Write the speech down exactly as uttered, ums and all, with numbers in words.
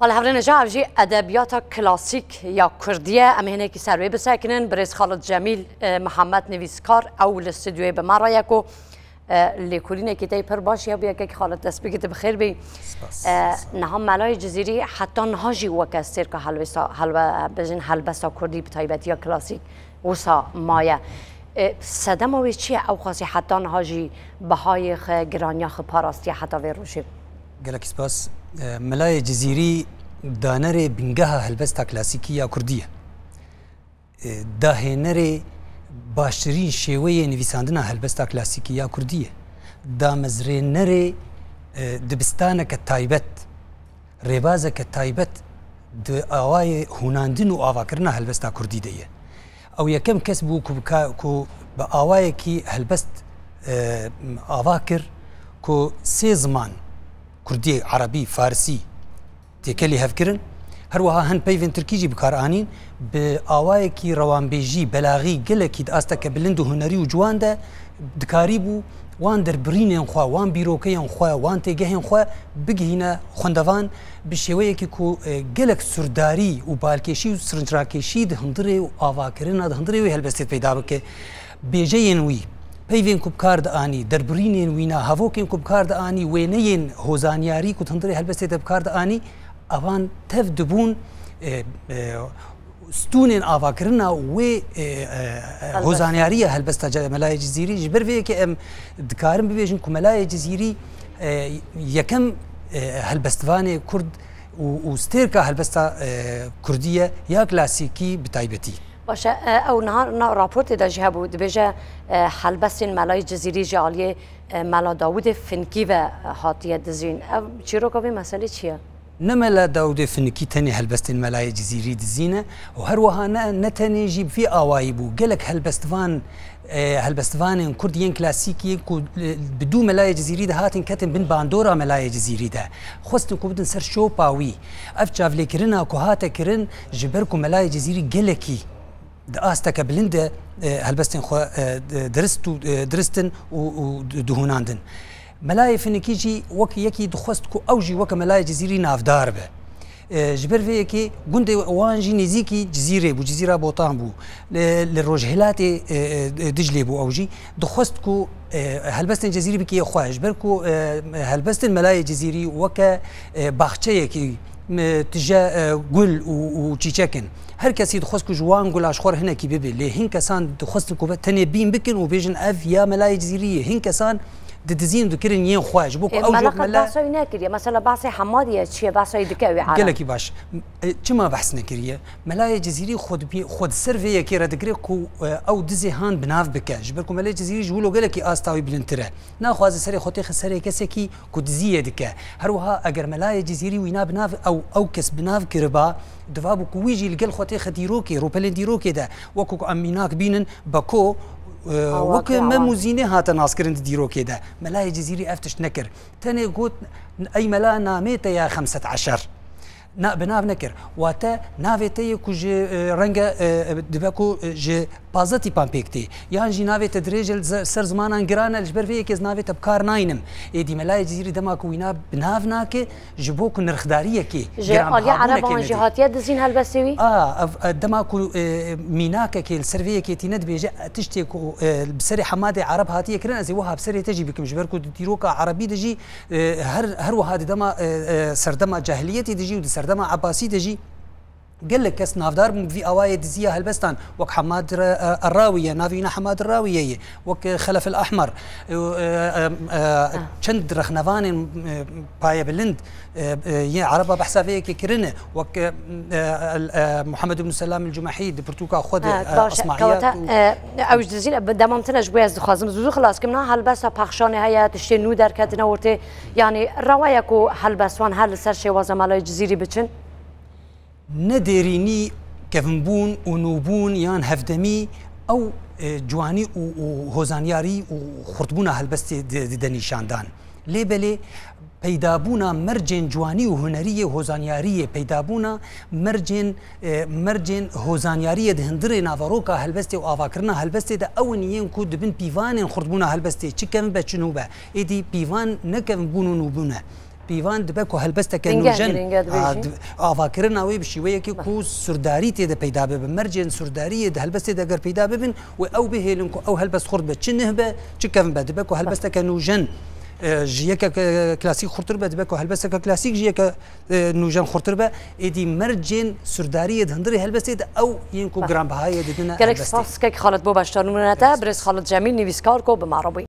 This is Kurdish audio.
Bale hevrêne ji ev jî edebiyata klasîk ya Kurdî ye. Em ê hinekî ser wê bisekinin. Birêz Xalid Cemîl, e, Mihemed nivîskar, ew li stûdyoyê bi me re ye ku, e, lêkolînekî te yê pir baş ye. Bû yekekî Xalid dest bigî, tu bi xêr bî. Spas. E, niha Melayê Cizîrî heta niha jî weke stêrka helwêsa-, helwe-, bêjin helbesta Kurdî, bi taybetiya klasîk, wisa maye. E, sedema wê çi ye? Ew xasî heta niha jî bihayê xwe, giraniya xwe parastiye heta vê rojê. Gelek spas. E, Melayê Cizîrî danerê bingeha helbesta klasîkî ya Kurdî ye. E, dahênerê baştirîn şêweyê nivîsandina helbesta klasîkî ya Kurdî ye. Damezrênerê, e, dibistaneke taybet, rêbazeke taybet di awayê hûnandin û avakirina helbesta Kurdî de ye. Ew yekem kes bû ku bi ka-, ku bi awayekî helbest, e, ava kir ku sê ziman, Kurdî, Erebî, Farisî, têkelî hev kirin. Her wiha hin peyvên tirkî jî bi kar anîn. Bi awayekî rewanbêjî, belaxî, gelekî di asteke bilind û hunerî û ciwan de dikarîbû wan derbirînên xwe, wan bîrokeyên xwe, wan têgehên xwe bigihîne xwendevan bi şêweyekî ku, e, gelek sûrdarî û balkêşî û sirincrakêşî di hundirê û avakirina di hundirê wê helbestê peyda bike. Bêjeyên wî, peyvên ku bi kar dianî, derbirînên wîna, hevokên ku bi kar dianî, wêneyên hozanyarî ku di hundirê helbestê de bi kar dianî, evan tev dibûn, e, e, stûnên avakirina wê, e, e, hozanyariya helbesta Ce-, Melayê Cizîrî. Ji ber vê yekê em dikarin bibêjin ku Melayê Cizîrî, e, yekem, e, helbestvanê Kurd û, û stêrka helbesta, e, Kurdî ye, ya klasîkî bi taybetî. Baş e, e, ew niha na raportê de jî hebû, dibêje, e, helbestên Melayê Cizîrî ji aliyê, e, Mela Dawûdê Finkî ve hatiye dizîn. Ev çîroka vê meselê çi ye? Ne Mela Dawûdê Finkî tenê helbestên Melayê Cizîrî dizîne û her wiha ne, ne tenê jî bi vî awayî bû. Gelek helbestvan, e, helbestvanên Kurd yên klasîkî ku, e, bi dû Melayê Cizîrî de hatin ketin bin bandora Melayê Cizîrî de. Xwestin ku bidin ser şopa wî. Ev çavlêkirina ku hate kirin ji ber ku Melayê Cizîrî gelekî di asteke bilind de, e, helbestên xwe, e, di-, dirist û, e, dirist in û, û di-, dihûnandin. Melayê Finikî jî wek yekî dixwest ku ew jî weke Melayê Cizîrî navdar be. E, ji ber vê yekê gundê wan jî nêzîkî Cizîrê bû, Cizîra Botan bû. Li, li rojhilatê, e, e, Diclê bû ew jî. Dixwest ku, e, helbestên Cizîrî bikeye xwe. Ji ber ku, e, helbestên Melayê Cizîrî weke, e, baxçeyekî, e, tije, e, gul û, û çîçek in. Her kesî dixwest ku ji wan gula ji xwe re hinekî bibe. Lê hin kesan dixwestin ku be tenê bîn bikin û bêjin ev ya Melayê Cizîrî ye. Hin kesan didizîn dikirin yên xwe. Ji bo ku E, ew jî meleqa mele behsa wî nekiriye. Mesela behsê Hemadî ye, çi ye? Behsa wî dike wî Ereb. Gelekî baş. E, çima behs nekiriye? Melayê Cizîrî xwe di pê-, xwe di ser vê yekê re digire ku, e, ew dizê han bi nav bike. Ji ber ku Melayê Cizîrî ji wilo gelekî asta wî bilindtir e. Naxwaze serê xwe têxe serê kesekî ku diziyê dike. Her wiha eger Melayê Cizîrî wîna bi nav ew, ew kes bi nav kiriba, diva bû ku wî jî li gel xwe têxe dîrokê, rûpelên dîrokê de, wekû ku em mînak bînin, Beko, e, Awake wek Mem û awan. Zînê hate naskirin di dîrokê de. Melayê Cizîrî ev tişt nekir. Tenê got, "Ey mela, namê te ya xemset eşer." Na, bi nav nekir. Wate navê te yê ku ji, e, renge, e, dibe ku, e, ji pazdeh tîpan pêk tê. Yan jî navê te dirêj e, li ze-, ser zimanan giran e, ji ber vê yekê ez navê te bi kar naynim. Êdî Melayê Cizîrî dema ku wîna bi nav nake, ji bo ku nirxdariyekê Ji giran aliyê bihabûnekê Ereban jî nedê. Hatiye dizîn helbestê wî? A, ev, e, dema ku, e, mînakekê li ser vê yekê tîne dibêje, e, tiştê ku, e, bi serê Hemadê Ereb hatiye kirin, ez ê wiha bi serê te jî bikim. Ji ber ku di dîroka Erebî de jî, e, her, her wiha di dema, e, e, serdema cahiliyetê de jî û di serdema Ebasî de jî gelek kes navdar bûn bi vî awayê diziya helbestan. Wek Hemad Re-, e, Errawî ye, navê wîna Hemad Errawî ye, wek, e, Xelef el Ahmer, e, e, e, e, çend rexnevanên, e, payebilind, e, e, yê Ereba behsa vê yekê kirine, wek, e, e, el, e, Muhammed ibn Selam el Cumehî di pirtûka xwe de, Ha, e, baş e, Esmaiyat kewata, û e, ew ji dizîn, e, demam tine ji bo ez dixwazim zû zû xilas kim. Na helbesta pexşanê heye, tiştê nû derketine ortê. Yanî rewa ye ku helbestvan her li ser şêwaza Melayê Cizîrî biçin? Ne dêrînî kevinbûn û nûbûn yan hevdemî ew, e, ciwanî û, û hozanyarî û xurtbûna helbestê di, dide nîşandan. Lê belê peydabûna mercên ciwanî û hunerî yê hozanyarî yê, peydabûna mercên, e, mercên hozanyarî yê di hundirê naveroka helbestê û avakirina helbestê de ew in yên ku dibin pîvanên xurtbûna helbestê, çi kevin be çi nû be. Êdî pîvan ne kevinbûn û nûbûn e. Şîvan dibe ku helbesteke nûjen, avakirina wê bi şîweyekê ku sûrdarî tê de peyda bibe. Mercên sûrdariyê di helbestê de eger peyda bibin û ew bihêlin ku ew helbest xurt be, çi nih be, çi kevn be, dibe ku helbesteke nûjen, e, ji yeke klasîk xurtir be, dibe ku helbesteke klasîk ji yeke, e, nûjen xurtir be, êdî mercên sûrdariyê di hundirê helbestê de ew yên ku giranbihayê didine helbestê. Gelek spas kek Xalid bo beşdarnamûna te, birêz Xalid Cemîl, nivîskar ku bi me re bûyî.